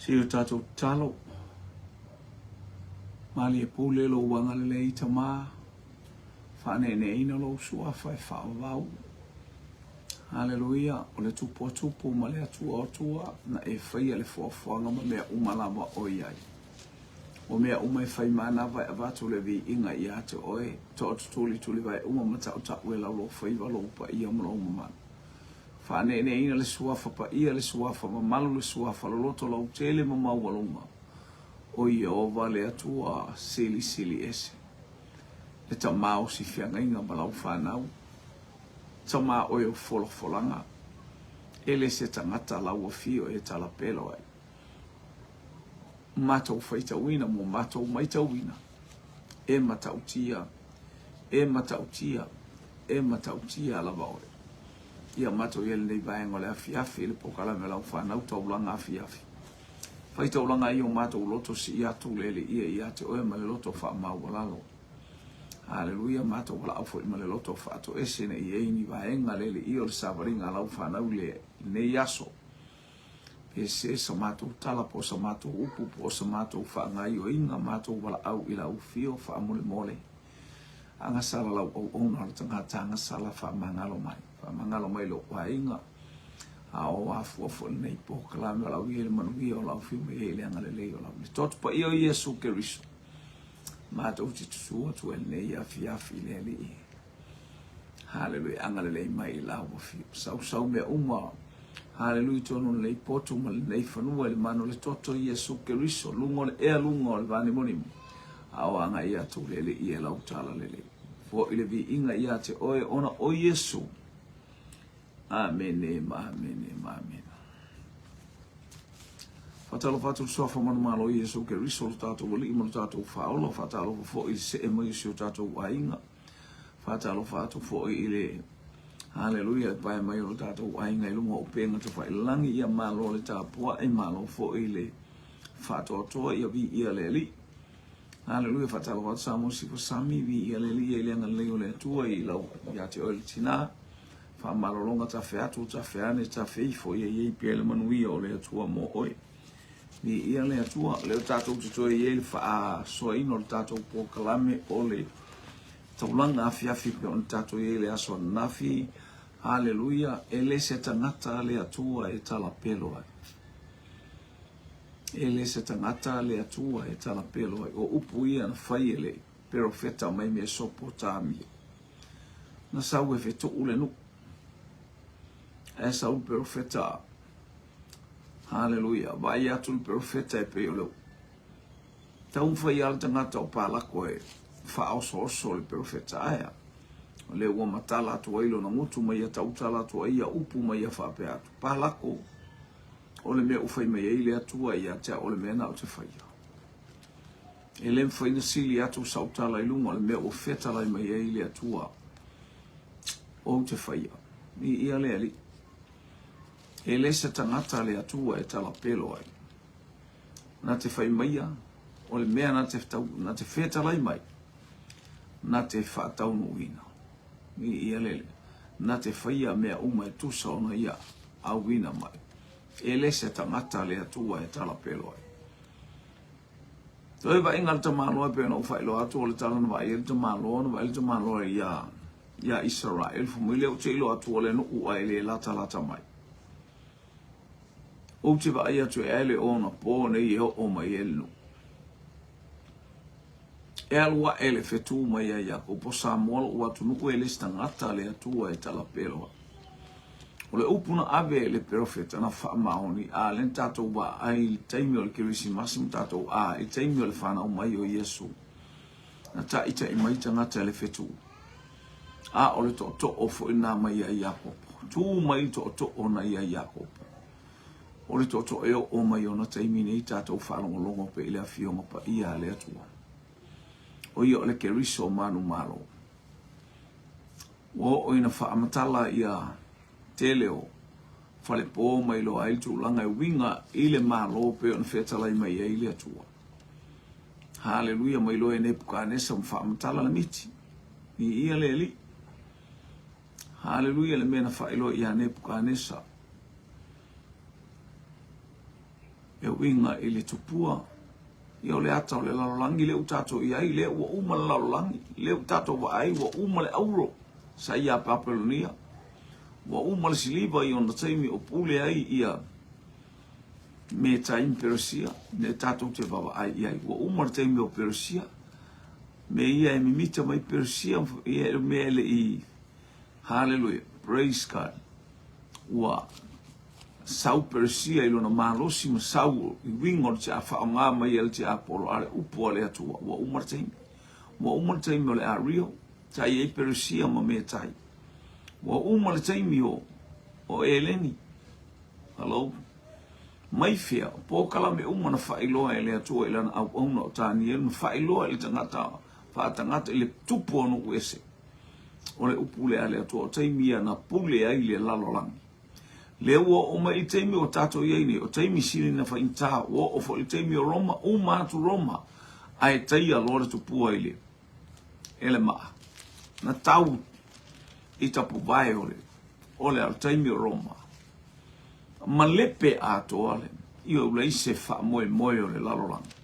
Se i o tatou tatalo. Malie pule lou agalelei Tama, faaneeneeina lou suafa e faavavau. Haleluia, o le Tupu o Tupu ma le Atua o Atua, na e faia le foafoaga ma mea uma lava o i ai. O mea uma e fai manava e avatu le viiga ia te oe, tootutuli tulivae uma ma tautau e lau lou faiva, lou paia ma lou mamalu. Faaneeneeina le Suafa paia, le Suafa mamalu, le Suafa loloto lautele ma maualuga, o Ieova le Atua Silisili Ese, le Tama o si feagaiga ma lau fanau, Tama oe o folafolaga, e le se tagata lau afio e talapelo ai. Matou faitauina mo matou maitauina, e matautia, e matautia, e matautia lava oe. Ia matou i ai lenei vaega o le afiafi i le polokalame o lau fanau taulaga afiafi. Fai taulaga ai o matou loto sii atu le alii ia te oe ma le loto faamaualalo. Haleluia, matou valaau foi ma le loto faatoese ne i ai ni vaega le alii o le savaliga a lau fanau i lenei aso. Pe se sa matou tala po o sa matou upu po o sa matou faagaioiga, matou valaau i lau afio faamolemole. Agasala lau auauna o le tagata agasala faamagalo mai. Faamagalo mai lou aiga. A o afua foi lenei polokalame o lau i ai le manuia o lau afio mai ai i le agalelei o lau le toto paia o Iesu Keriso. Matou te tutu atu ai lenei afiafi i le Alii. Haleluia, agalelei mai i lau afio. Sausau mea uma. Haleluia, tonu lenei potu ma lenei fanua i le manu o le toto Iesu Keriso, luga o le ea, luga o le vanimonimo. A o agai atu le Alii e lau talalelei. Foi le viiga ia te oe ona o Iesu. Amene ma amene ma amene. Faatalofa atu i le Suafa manumalo o Iesu Keriso, lo tatou Alii ma lo tatou Faaola. Faatalofa foi i le see mai o si o tatou aiga. Faatalofa atu foi i le Haleluia, le pae mai o lo tatou aiga i luga o upega tafailagi. Ia malo le tapuai, malo foi le faatoatoa, ia viia le Alii. Haleluia, faatalofa atu Samoa Sifa Sami, viia le Alii i le agalelei o le Atua i lau ia te oe le tinā. Faamalologa tafe atu, tafe ane, tafe ifo, ia i ai pea le manuia o le Atua mo oe. Viia le Atua, o lea tatou te toe i ai le faasoaina o le tatou polokalame o le taulaga afiafi pei ona tatou i ai le aso ananafi. Haleluia, e le se tagata le Atua e talapelo ai. E le se tagata le Atua e talapelo ai. O upu ia na fai e le perofeta mai Mesopotamia. Na sau e fetuu le nuu. Ae sau le perofeta. Haleluia. Vaai atu le perofeta e pei o le taumafai lava le tagata o Palako e faaosooso le perofeta ae o lea ua matala atu ai lona gutu ma ia tautala atu ai ia upu ma ia faapea atu, Palako, o le mea ua fai mai ai le Atua ia te au o le mea na ou te faia. E le mafai na sili atu sau tala i luga o le mea ua fetalai mai ai le Atua ou te faia. Viia le Alii. E le se tagata le Atua e talapelo ai. Na te fai maia, o le mea na te, tau, na te fetalai mai, na te faataunuuina. Viia le Alii. Na te faia mea uma e tusa ona ia auina mai. E le se tagata le Atua e talapelo ai. Toe vaaiga a le tamaloa e pei ona ou faailoa atu, o le tala na vaai ai le tamaloa, na vaai le tamaloa ia, ia Isarael, fai mai lea ou te iloa atu o le nuu ae le latalata mai. Ou te vaai atu e ae le ona po nei e oo mai ai le nuu. E alu ae le fetu mai ia Iakopo, Samoa lou atunuu e le se tagata le Atua e talapelo ai. O le upu na ave e le perofeta na faamaoni, a lea na tatou vaai i le taimi o le Kerisimasi ma tatou a i le taimi o le fanau mai o Iesu, na taita'i mai tagata i le fetu. A o le tootoo foi na mai ia Iakopo. Tu mai le tootoo na ia Iakopo. O le tootoo e oo mai ona taimi nei tatou faalogologo pea i le Afioga Paia a le Atua. O ia o le Keriso manumalo. Ua oo ina faamatala ia tele o falepo ma iloa ai le tulaga e uiga i le Malo pei ona fetalai mai ai le Atua. Haleluia, ma iloa e Nepukanesa ma faamatala le miti. Viia le Alii. Haleluia le mea na faailoa ia Nepukanesa. E uiga i le tupua, ia o le ata o le lalolagi lea ua tatou i ai, lea ua uma le lalolagi, lea ua tatou vaai ua uma le auro sa ia Papelonia, ua uma le siliva i ona taimi o pule ai ia Metai ma Peresia, lea tatou te vaavaai i ai, ua uma le taimi o Peresia, me ia e mimita mai Peresia, ia e mea e le i, hallelujah, praise God, ua sau Peresia i lona malosi ma sau i uiga o le tia faaaoga mai e le tiapolo, a le upu a le Atua, ua uma le taimi. Ua uma le taimi o le Ario, sa i ai Peresia ma Metai. Ua uma le taimi o, o Eleni. Hello? Mai fea, o polokalame uma na faailoa e le Atua i lana auauna o Tanielu, na faailoa i le tagata, faatagata i le tupu o nuu ese. O le upu lea a le Atua, o taimi ia na pule ai le lalolagi. Lea ua oo mai i taimi ua tatou i ai nei, o taimi sili na faigata, ua oo foi i le taimi o Roma, uma atu Roma, ae taia loa le tupua i le e le maa. Na tau i tapuvae o le o le taimi o Roma. Malepe atoa le ia ua leai se faamoemoe o le lalolagi.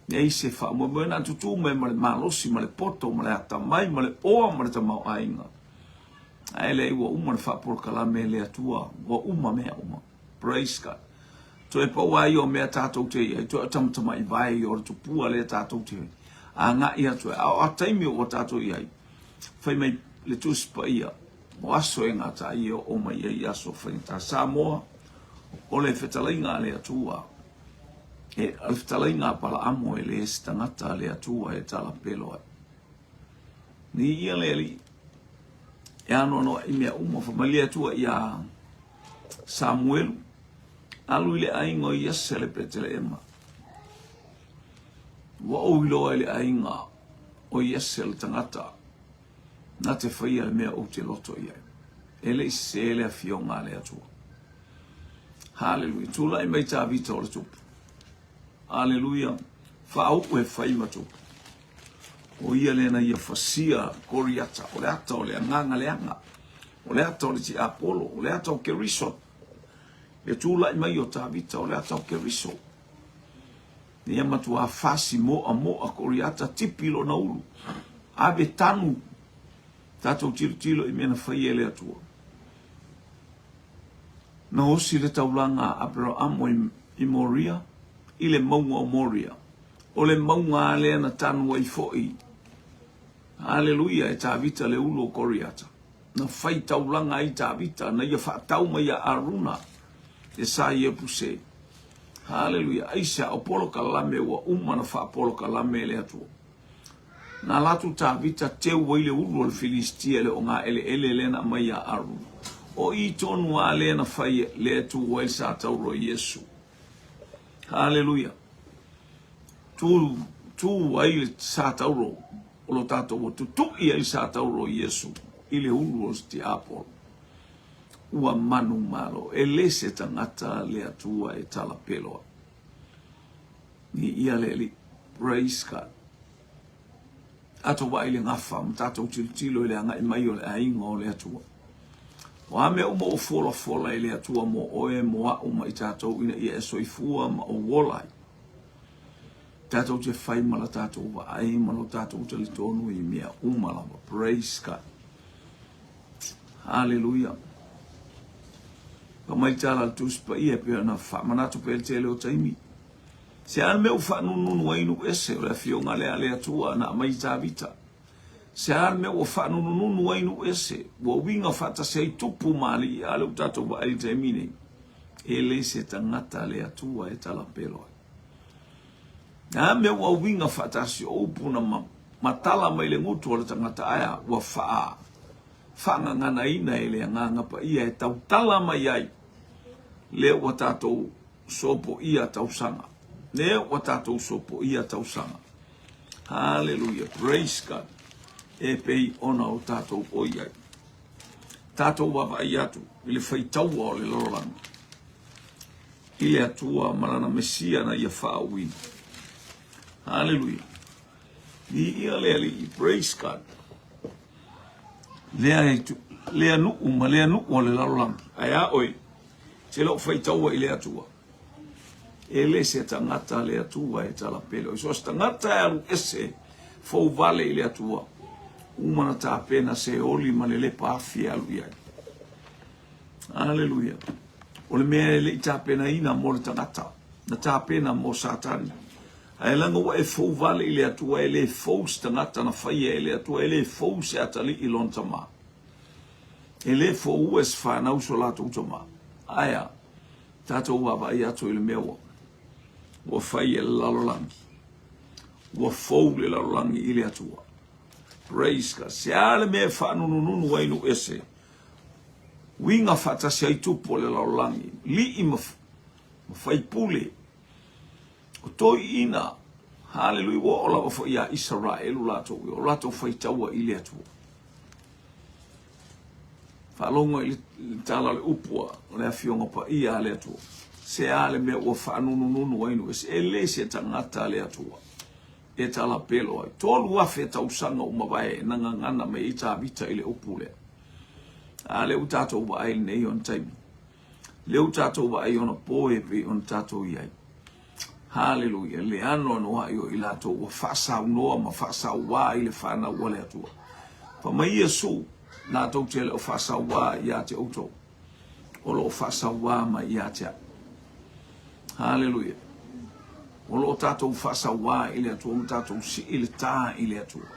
Leai se faamoemoe na tutū mai ma le malosi ma le poto ma le atamai ma le oa ma le tamaoaiga. Ae leai ua uma le faapolokalame e le Atua, ua uma mea uma. Praise God. Toe pau lava ia o mea tatou te i ai, toe o tamatamai vae ia o le tupua lea tatou te agai atu ai. A o a taimi ua tatou i ai, fai mai le Tusi Paia, o aso e gata ai e oo mai ai aso faigata. Samoa, o le fetalaiga a le Atua, e, o le fetalaiga a Palaamo e le se tagata a le Atua e talapelo ai. Ni ia le alii e anoanoai mea uma, fai mai le Atua iā Samuelu, alu i le aiga o Iese le Peteleema. Ua ou iloa i le aiga o Iese le tagata na te faia le mea ou te loto i ai. E le i sese le afioga a le Atua. Haleluia. Tulai mai Tavita o le tupu. Aleluia. Faauu e fai ma tupu. O ia lea na ia fasia Koriata, o le ata o le agaga leaga, o le ata o le tiapolo, o le ata o Keriso. Le tulai mai o Tavita, o le ata o Keriso. Ia matua fasi moa moa Koriata tipi lona ulu. Ave tanu. Tatou tilotilo i mea na faia e le Atua. Na osi le taulaga a Aperaamo i Moria, i le mauga o Moria. O le mauga lea na tanu ai foi, aleluia, e Tavita le ulu o Koriata. Na fai taulaga ai Tavita, na ia faatau mai ia Aruna e sa Iepuse. Aleluia, aisea, o polokalame ua uma na faapolokalame e le Atua. Na alu atu Tavita teu ai le ulu o le Filistia i le ogaeleele lea na aumai ia Aruna. O i tonu lava lea na fai lea e tu ai le satauro i Iesu. Haleluia. Tu, tu ai le satauro o lo tatou ua tutui ai le satauro i Iesu i le ulu o le tiapolo. Ua manumalo, e le se tagata le Atua e talapelo ai. Ni ia le Alii. Praise God. Tatou vaai i le gafa ma tatou tilotilo i le agai mai o le aiga o le Atua. O a mea uma ua folafola e le Atua mo oe, mo a'u ma i tatou ina ia e soifua ma ou ola ai. Tatou te fai ma la tatou vaai ma lo tatou talitonu i mea uma lava. Praise God. Haleluia. Ka mai tala le Tusi Paia e pei ona faamanatu pea i le tele o taimi. Se a le mea ua faanunununu ai nuu ese o le afioga lea a le Atua na aumai i Tavita? Se a le mea ua faanunununu ai nuu ese, ua uiga faatasi ai tupu ma alii, a lea ua tatou vaai i le taimi nei, e le se tagata le Atua e talapelo ai. A mea ua uiga faatasi o upu na matala mai le gutu o le tagata ae ua faa faagaganaina e le Agaga Paia e tautala mai ai lea ua tatou sopoia tausaga. Lea ua tatou sopoia tausaga. Hallelujah. Praise God. E pei ona o tatou oi ai. Tatou vaavaai atu i le faitaua o le lalolagi. I le Atua ma lana Mesia na ia faauuina. Hallelujah. Viia le Alii. Praise God. Lea, lea nuu ma lea nuu o le lalolagi. Ae a oe, te le o faitaua i le Atua. E le se tagata le Atua e talapelo. So se tagata e alu ese fou vale i le Atua, uma na tapena se oli ma le lepa afi e alu i ai. Aleluia. O le mea e le i tapenaina mo le tagata, na tapena mo Satani. Ae leaga ua e fou vale i le Atua, e le fou se tagata na faia e le Atua, e le fou se atalii i lona tama. E le foua e se fanau so latou tama. Ae a? Tatou vaavaai atu i le mea ua ua fai e le lalolagi. Ua fou le lalolagi i le Atua. Praise God. Se a le mea e faanunununu ai nuu ese? Uiga faatasi ai tupu o le lalolagi, lii ma, ma faipule, o toeaiina, haleluia, ua oo lava foi ia Isaraelu latou, o latou faitaua i le Atua. Faalogo i le tala o le upu o le afioga paia a le Atua. Se a le mea ua faanunununu ai nuu ese, e le se tagata a le Atua e talapelo ai. 3000 tausaga ua mavae na gagana mai ai Tavita i le upu lea. A lea ua tatou vaai i lenei ona taimi. Lea ua tatou vaai ona po e pei ona tatou i ai. Haleluia, le anoanoai o i latou ua faasaunoa ma faasauā i le fanau a le Atua. Fai mai Iesu, latou te le o faasauā ia te outou, o lo o faasauā mai ia te au. Haleluia. O lo o tatou faasauā i le Atua ma tatou sii le tā i le Atua.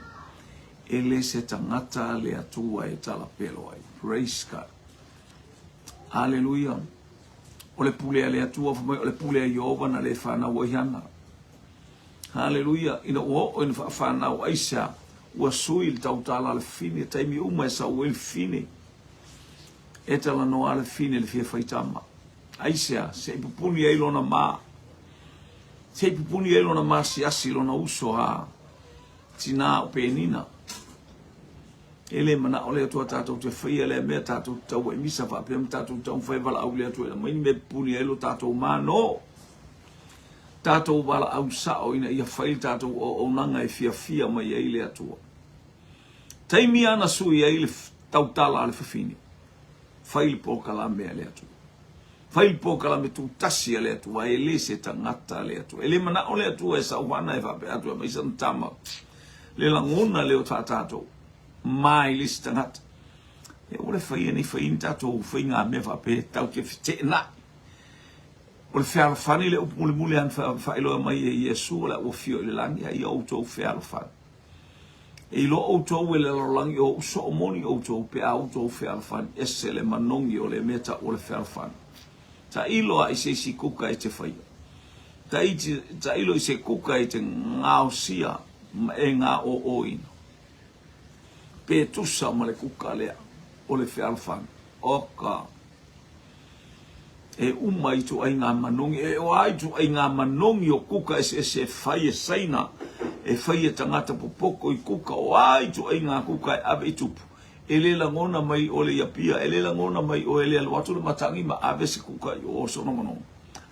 E le se tagata le Atua e talapelo ai. Praise God. Haleluia. O le pule a le Atua, fai mai o le pule a Ieova na le fanau ai Hana. Haleluia! Ina ua oo ina faafanau aisea, ua sui le tautala a le fine, taimi uma e sau ai le fine, e talanoa le fine i le fia faitama. Aisea, se i pupuni ai lona ma, se i pupuni ai lona masiasi lona uso a tinā o Penina. E le manao le Atua tatou te faia lea mea, tatou te taua i misa faapea ma tatou taumafai e valaau i le Atua e aumai ni mea e pupuni ai lo tatou mano. Tatou valaau sao ina ia fai le tatou auaunaga e fiafia mai ai le Atua. Taimi lava na sui ai le tautala a le fafine, fai le polokalame a le Atua. Fai le polokalame tutasi a le Atua, e le se tagata a le Atua. E le manao le Atua e sauana e faapea atu e aumai sana tama. Le lagona lea o tatou ma i le isi tagata. E ua le faia nei fai ni tatou faiga mea faapea tatou te feteenai. O le fealofani le upu mulimuli lava na faailoa mai e Iesu o le a ua afio i le lagi, a ia outou fealofani. E iloa outou e le lalolagi o ou soo moni outou pe a outou fealofani. Ese le manogi o le mea tau o le fealofani. Tailo a i se isi kuka e te faia. Tailo i se kuka e te gaosia ma e gaoioina. Pe tusa ma le kuka lea o le fealofani. Oka! E uma ituaiga manogi, e o a ituaiga manogi o kuka eseese e fai e Saina, e fai e tagata popoko i kuka, o a ituaiga kuka e ave i tupu. E le lagona mai ʻole ia pia, e le lagona mai ʻoe e le alu atu le matagi ma ave se kuka i o sona manogi.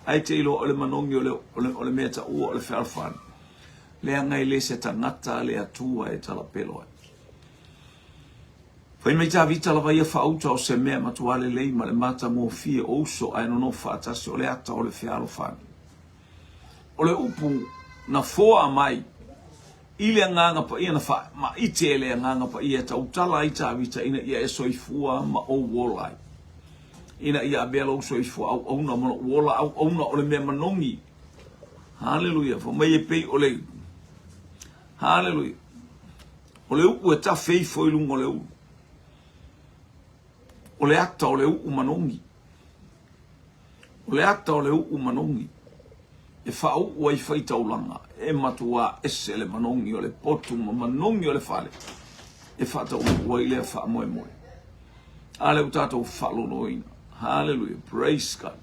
Ae te iloa o le manogi o le, o le, o le mea taua o le fealofani. Leaga e le se tagata a le Atua e talapelo ai. Fai mai Tavita lava ia faauta o se mea matuā lelei ma le matagofie o uso ae nonofo faatasi o le ata o le fealofani. O le upu na foa mai i le Agaga Paia na faamaite e le Agaga Paia e tautala ai Tavita ina ia e soifua ma ou ola ai. Ina ia avea lou soifua auauna ma lou ola auauna o le mea manogi. Haleluia. Fai mai e pei o le Haleluia. O le uu e tafe ifo i luga o le ulu. O le ata o le uu manogi. O le ata o le uu manogi e faauu ai faitaulaga e matuā ese le manogi o le potu ma manogi o le fale e faataunuu ai lea faamoemoe. A lea ua tatou faaloloina. Hallelujah. Praise God.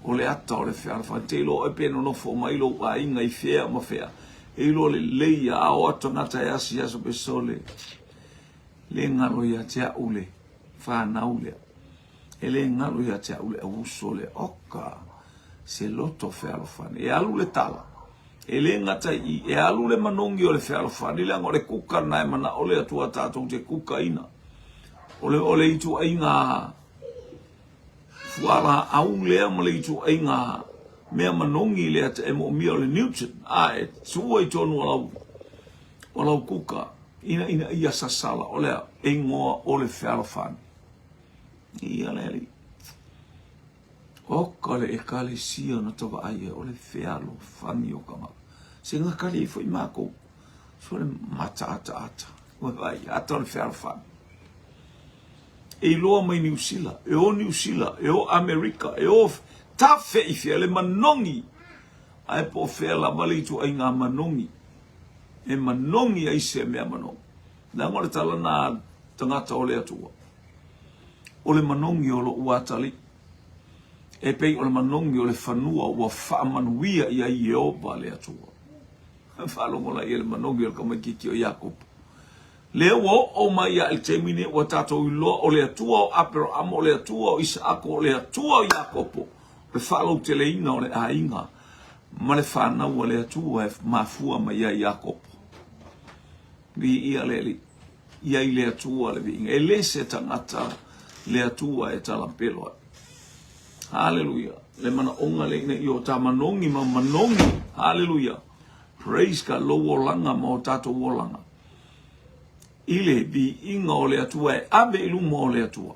O le ata o le fealofani. Te iloa oe pe nonofo mai lou aiga i fea ma fea. E iloa lelei a o atu tagata e asi aso pe sole. Le galo ia te au le whanau lea. E le galo ia te au le auuso lea. Oka, se loto fealofani. E alu le tala. E le gata i i, e alu le manogi o le fealofani, leaga o le kuka lena e manao le Atua tatou te kukaina. O le, o le ituaiga fualaau lea ma le ituaiga. mea manogi lea e moomia o le Newton, a e tua i tonu o lau o lau kuka ina ina ia sasala o lea e igoa o le fealofani. Ia le alii. Oka le ekalesia na tavaai ai o le fealofani o tagata. Se gatali ai foi makou. So le mataataata. Ua vaai, ata o le fealofani. E iloa mai Niu Sila, e o Niu Sila, e o Amerika, e o tafe i fea le manogi. Ae po o fea lava le ituaiga manogi e manogi ai se mea manogi. Leaga o le tala na a tagata o le Atua. O le manogi o lou atalii, e pei o le manogi o le fanua ua faamanuia i ai Ieova le Atua. Faalogo laia i le manogi o le tamaitiiti o Iakopo. Lea ua oo mai lava i le taimi nei ua tatou iloa o le Atua o Aperahama, o le Atua o Isaako, o le Atua o Iakopo, o le faalauteleina o le aiga ma le fanau a le Atua e mafua mai ai Iakopo. Viia le Alii. Ia i le Atua le viiga. E le se tagata le Atua e talapelo ai. Haleluia. Le manaoga lea ina ia o ta manogi ma manogi. Haleluia. Praise God. Lou olaga ma o tatou olaga. I le viiga o le Atua e ave i luma o le Atua.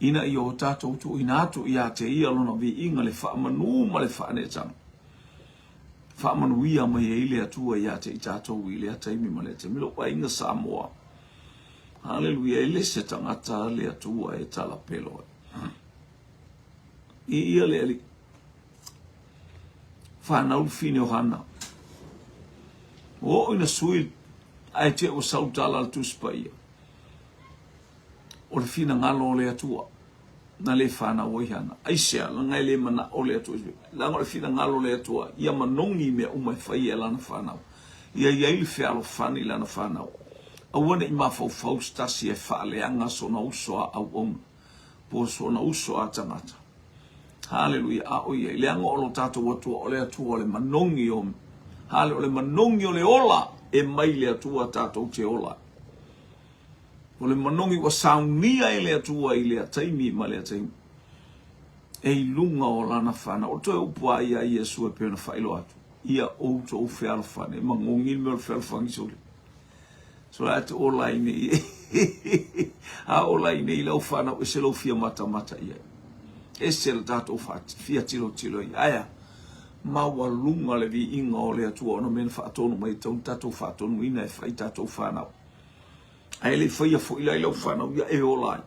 Ina ia o tatou tuuina atu ia te ia lona viiga le faamanu ma le faaneetaga. Faamanuia mai ai le Atua ia te i tatou i lea taimi ma lea taimi. Lou aiga Samoa. Haleluia, e le se tagata le Atua e talapelo ai. I ia le Alii. Whanau le fine o Hana. Ua oo ina sui ae te ua sau tala le Tusi Paia. O le finagalo o le Atua na le fanau ai Hana. Aisea, leaga e le manao le Atua. Leaga o le finagalo o le Atua, ia manogi mea uma e fai e lana fanau. Ia i ai le fealofani i lana fanau. Aua ne i mafaufau se tasi e faaleaga sona uso a auauna, po o sona uso a tagata. Haleluia, a o ia, leaga o lo tatou Atua, o le Atua o le manogi o, hale, o le manogi o le ola e mai le Atua tatou te ola ai. O le manogi ua saunia e le Atua i lea taimi ma lea taimi, e i luga o lana fanau. O le toe upu a ia Iesu e pei ona faailoa atu, ia outou fealofani. E magogi le mea o le fealofani sole. Sole a te ola ai nei. A ola ai nei lau fanau, ese lou fia matamata i ai. Ese le tatou fia tilotilo i ai. Aea, maualuga le viiga o le Atua ona mea na faatonu mai e tatau ona tatou faatonuina e fai tatou fanau. Ae le i faia foi la i lau fanau ia e ola ai.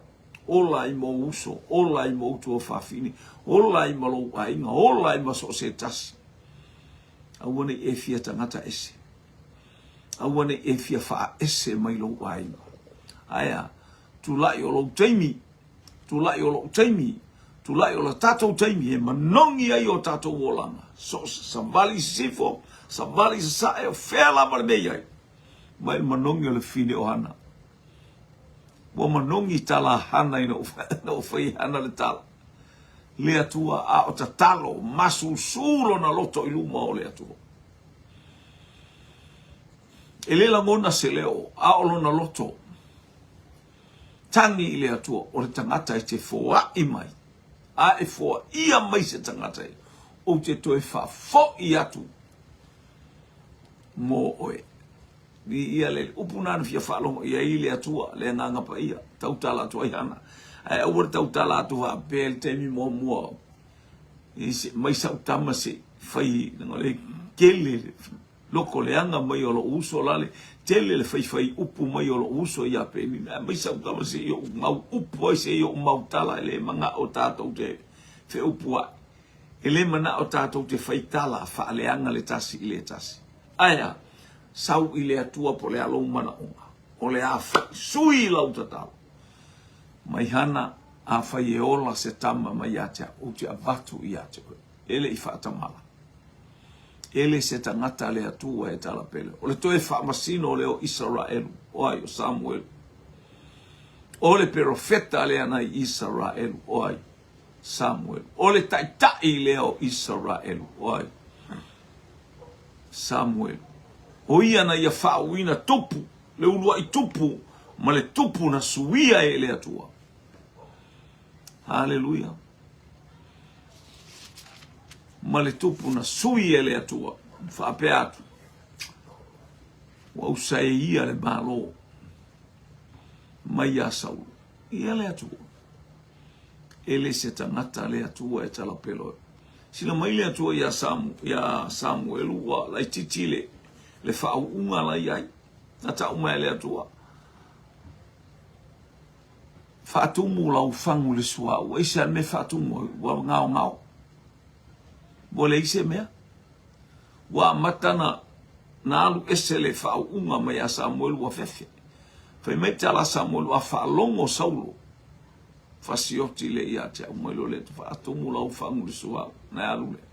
Ola ai ma ou uso, ola ai ma ou tuafafine, ola ai ma lou aiga, ola ai ma so o se tasi. Aua ne i e fia tagata ese. Aua ne i e fia faaese mai lou aiga. Aea, tulai o lou taimi, tulai o lou taimi, tulai o le tatou taimi e manogi ai o tatou olaga. So, savali i sisifo, savali i sasae, o fea lava le mea i ai. Mai le manogi o le fine o Hana. Ua manogi tala a Hana ina ua fai e Hana le tala. Le Atua a o tatalo masusu lona loto i luma o le Atua. E le lagona se leo a o lona loto tagi i le Atua o le tagata e te foai mai a e foaia mai se tagata e ou te toe faafoi atu mo oe. Viia le upu na na fia faalogo i ai le Atua, le Agaga Paia, tautala atu ai Hana. Ae aua le tautala atu faapea i le taimi muamua, mai sau tama se i fai, leaga o le tele loko leaga mai o lou uso la le tele le faifai upu mai o lou uso ia Penina. Ae mai sau tama se i ou mau upu ai, se i ou mau tala, e le manao tatou te feupuai. E le manao tatou te fai tala faaleaga le tasi i le tasi. Ae a? Sau i le Atua po o le a lou manaoga, o le a foi. Sui lau tatalo. Mai Hana, afai e ola se tama mai ia te au, ou te avatu ia te oe. E le i faatamala. E le se tagata le Atua e talapele. O le toe faamasino lea o Isaraelu, o ai? O Samuelu. O le perofeta lea nai Isaraelu, o ai? Samuelu. O le taitai lea o Isaraelu, o ai? Samuelu. O ia na ia faauuina tupu, le uluai tupu ma le tupu na suia e le Atua. Haleluia. ma le tupu na sui e le Atua, faapea atu, Ua usa e ia le Malo mai iā Saulo. Ia le Atua. E le se tagata le Atua e talapelo ai. Sila mai le Atua iā Samu, iā Samuelu ua laititi le, le faauuga la i ai. Na tau mai e le Atua. Faatumu lau fagu i le suauu. Aisea le mea e faatumu ai? Ua gaogao. Ua leai se mea. Ua amata na, na alu ese le faauuga mai ia Samuelu ua fefe. Fai mai tala a Samuelu, a faalogo Saulo, fasioti le ia te au mai lo le faatumu lau fagu i le suauu. Na alu lea.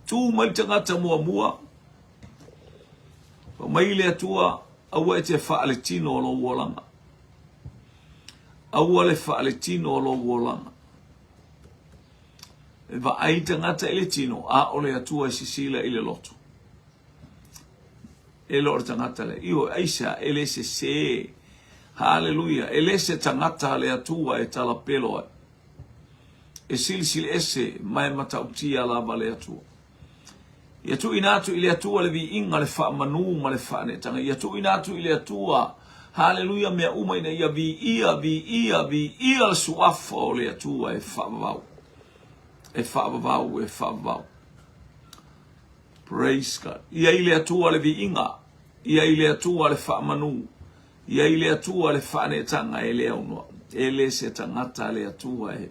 Tu mai le tagata muamua, Fai mai le Atua, aua e te faaletino o lou olaga. Aua le faaletino o lou olaga. E vaai tagata i le tino, a o le Atua e sisila i le loto. E le o le tagata lea. Ioe, aisea, e le sesē. Haleluia. E le se tagata le Atua e talapelo ai. E silisili ese ma e matautia lava le Atua. Ia tuuina atu i le Atua le viiga, le faamanu ma le faaneetaga. Ia tuuina atu i le Atua, haleluia, mea uma ina ia viia, viia, viia le suafa o le Atua e faavavau. E faavavau, e faavavau. Praise God. Ia i le Atua le viiga, ia i le Atua le faamanu, ia i le Atua le faaneetaga e le aunoa. E le se tagata le Atua e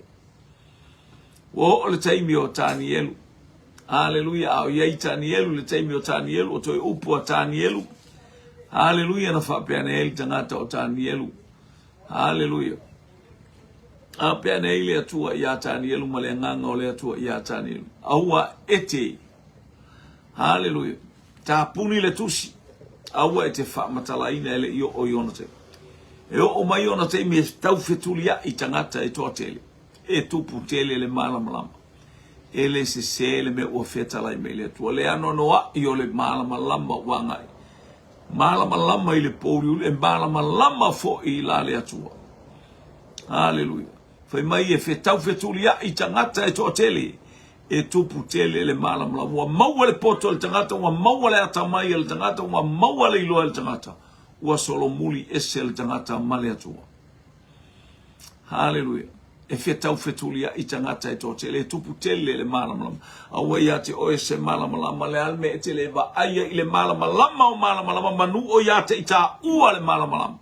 Ua oo le taimi o Tanielu. Aleluia, a o i ai Tanielu, le taimi o Tanielu, o toe upu a Tanielu. Aleluia, na faapea nei le tagata o Tanielu. Aleluia. A pea nei le Atua iā Tanielu ma le agaga o le Atua iā Tanielu. Aua e te. Aleluia. Tapuni le tusi. Aua e te faamatalaina e le i oo i ona taimi. E oo mai ona taimi e taufetuliai tagata e toatele. E tupu tele le malamalama. E le sesē le mea ua fetalai mai le Atua. Le anoanoai o le malamalama ua agai. Malamalama i le pouliuli, e malamalama foi i la le Atua. Aleluia. Fai mai e fetau fetuliai tagata e toatele. E tupu tele le malamalama. Ua maua le poto e le tagata, ua maua le atamai e le tagata, ua maua le iloa e le tagata. Ua solomuli ese le tagata ma le Atua. Haleluia. E fetau fetuliai tagata e toatele, e tupu tele le malamalama. Aua ia te oe se malamalama, le a le mea e te le vaai ai i le malamalama o malamalama, manu o ia te i taua le malamalama.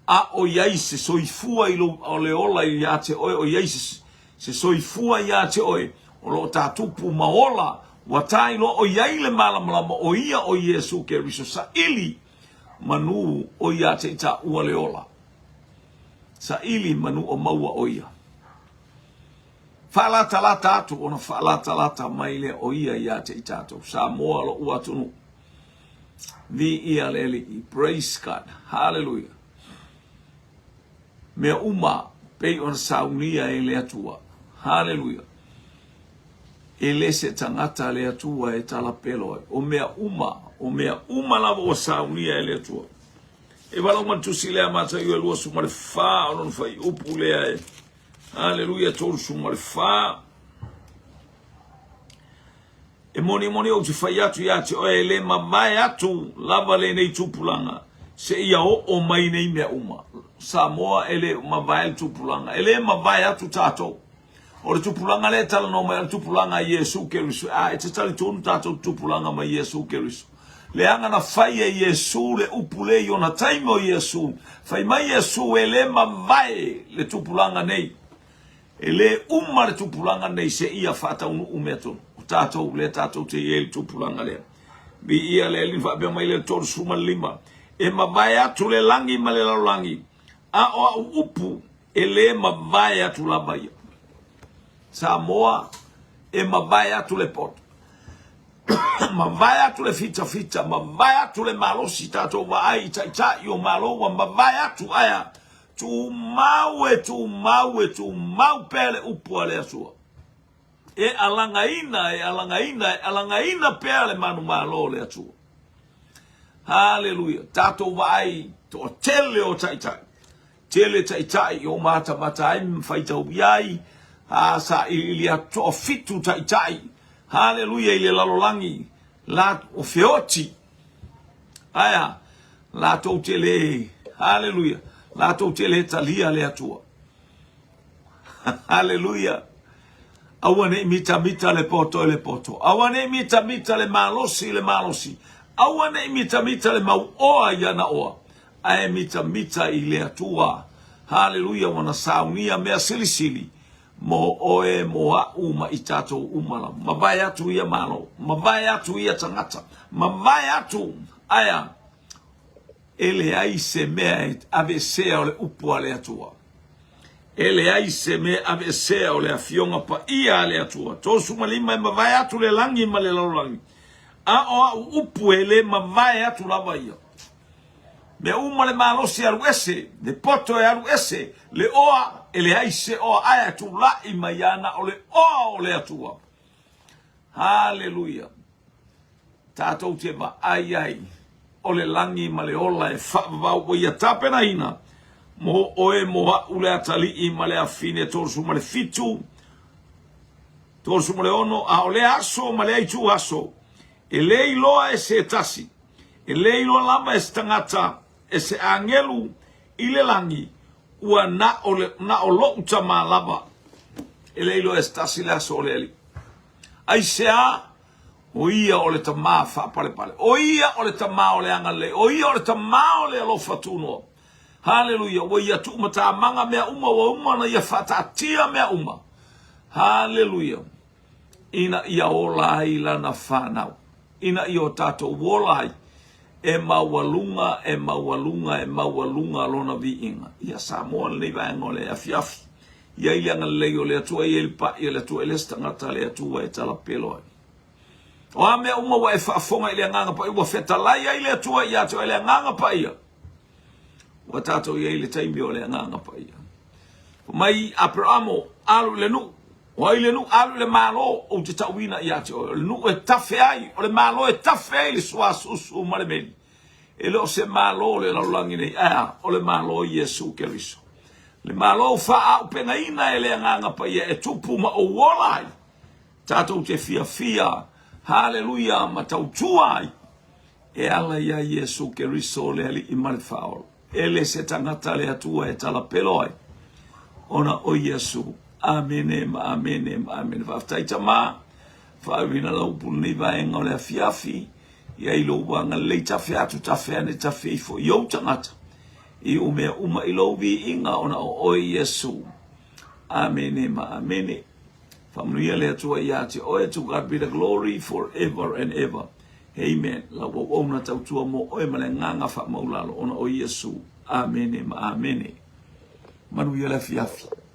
A o i ai se soifua i lou, o le ola ia te oe, o i ai se, se soifua ia te oe, o lo o tātupu ma ola, ua tā iloa o i ai le malamalama, o ia o Iesu Keriso, saili manu o ia te i taua le ola. Saili manu o maua o ia. Faalatalata atu ona faalatalata mai lea o ia ia te i tatou. Samoa lo'u atunuu. Viia le Alii. Praise God. Hallelujah. Mea uma pei ona saunia e le Atua. Hallelujah. E le se tagata le Atua e talapelo ai. O mea uma, o mea uma lava ua saunia e le Atua. E valaau mai le tusi lea Mataio e 24 o lona fuaiupu lea e Haleluia 34 E moni moni ou te fai atu ia te oe e le mavae atu lava lenei tupulaga seia oo mai nei mea uma. Samoa e le mavae le tupulaga, e le mavae atu tatou. O le tupulaga lea e talanoa mai, o le tupulaga a Iesu Keriso. A e te talitonu tatou tupulaga mai Iesu Keriso. Leaga na fai e Iesu le upu le i ona taimi o Iesu. Fai mai Iesu e le mavae le tupulaga nei. E le uma le tupulaga nei seia faataunuu mea tonu. O tatou lea tatou te i ai le tupulaga lea. Viia le Alii faapea mai le 35. E mavae atu le lagi ma le lalolagi, a o au upu E le mavae atu lava ia. Samoa, e mavae atu le poto. Mavae atu le fitafita, mavae atu le malosi, tatou vaai i taitai o Malo ua mavae atu, ae tumau e tumau e tumau pea le upu a le Atua. E alagaina, e alagaina, e alagaina pea le manumalo o le Atua. Haleluia. Tatou vaai toatele o taitai. Tele taitai o matamata ai ma faitau i ai. A sailiili atu toafitu taitai, haleluia, i le lalolagi, la, o feoti. Aia, latou te le, haleluia, latou te le talia le Atua. Haleluia. Aua ne i mitamita le poto i le poto. Aua ne i mitamita le malosi i le malosi. Aua ne i mitamita le mauoa i ana oa. Ae mitamita i le Atua. Haleluia, ua na saunia mea silisili mo oe, mo a'u ma i tatou uma lava. Mavae atu ia Malo, mavae atu ia tagata, mavae atu, aea, e leai se mea e aveesea o le upu a le Atua. E leai se mea e aveesea o le Afioga Paia a le Atua. 35 e mavae atu le lagi ma le lalolagi, a o a'u upu e le mavae atu lava ia. Mea uma le malosi e alu ese, le poto e alu ese, le oa e leai se oa ae tula'i mai ana o le oa o le Atua. Haleluia! Tatou te vaai ai o le lagi ma le ola e faavavau ua ia tapenaina mo oe mo a'u le atalii ma le afine 37 36 a o lea aso ma lea itu aso e le iloa e se tasi E le iloa lava e se tagata, e se agelu i le lagi, ua na o, le, na o loʻu tamā lava. E le iloa e se tasi le aso o le Alii. Aisea? O ia o le tamā faapalepale. O ia o le tamā o le agalelei. O ia o le tamā o le alofa tunoa. Haleluia! Ua ia tuumatamaga mea uma, ua uma ona ia faataatia mea uma. Haleluia! Ina ia ola ai lana fanau. Ina ia o tatou ola ai, e maualuga, e maualuga, e maualuga Lona viiga. Ia Samoa lenei vaega o le afiafi. I ai le agalelei o le Atua, i ai le paʻi a le Atua, e le se tagata a le Atua e talapelo ai. O a mea uma ua e faafofoga i le Agaga Paia, ua fetalai ai le Atua ia te oe le Agaga Paia. Ua tatou i ai i le taimi o le Agaga Paia. Fai mai Aperamo, alu i le nuu. O ai le nuu? Alu i le Malo, ou te tauina ia te oe. O le nuu e tafe ai, o le Malo e tafe ai le suasusu ma le meli. E le o se Malo o le lalolagi nei, ae a? O le Malo o Iesu Keriso. Le Malo ua faaaupegaina e le Agaga Paia e tupu ma ou ola ai. Tatou te fiafia, haleluia, ma tautua ai e ala iā Iesu Keriso le Alii ma le Faaola. E le se tagata le Atua e talapelo ai, ona o Iesu. Amene ma amene ma amene. Faafetai Tama, faauiina lau upu lenei vaega o le afiafi, i ai lou agalelei tafe atu tafe ane tafe ifo i ou tagata, i u mea uma i lou viiga ona o oe Iesu. Amene ma amene. Faamanuia le Atua ia te oe. To God be the glory forever and ever. Amen. Lau auauna tautua mo oe ma le agaga faamaulalo ona o Iesu. Amene ma amene. Manuia le afiafi.